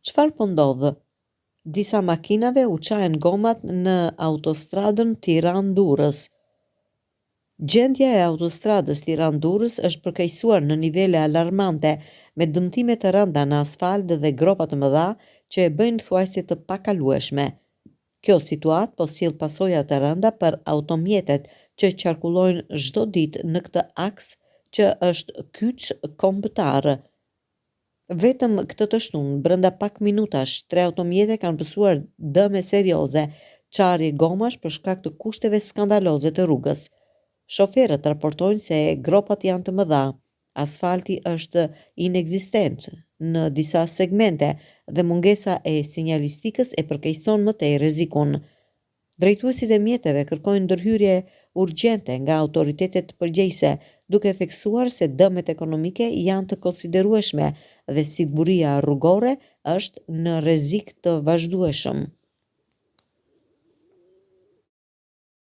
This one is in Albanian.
Çfarë po ndodh? Disa makinave u çahen gomat në autostradën Tiranë-Durrës. Gjendja e autostradës Tiranë-Durrës është përkeqësuar në nivele alarmante, me dëmtime të rënda në asfalt dhe gropa të mëdha që e bëjnë thuajse të pakalueshme. Kjo situatë po sjell pasoja të rënda për automjetet që qarkullojnë çdo ditë në këtë aks që është kyç kombëtar. Vetëm këtë të shtunë, brenda pak minutash, tre automjete kanë pësuar dëme serioze, çarje gomash për shkak të kushteve skandaloze të rrugës. Shoferët raportojnë se gropat janë të mëdha, asfalti është inekzistent në disa segmente dhe mungesa e sinjalistikës e përkeqëson më tej rrezikun. Drejtuesit e mjeteve kërkojnë ndërhyrje urgjente nga autoritetet përgjegjëse, duke theksuar se dëmet ekonomike janë të konsiderueshme dhe siguria rrugore është në rrezik të vazhdueshëm.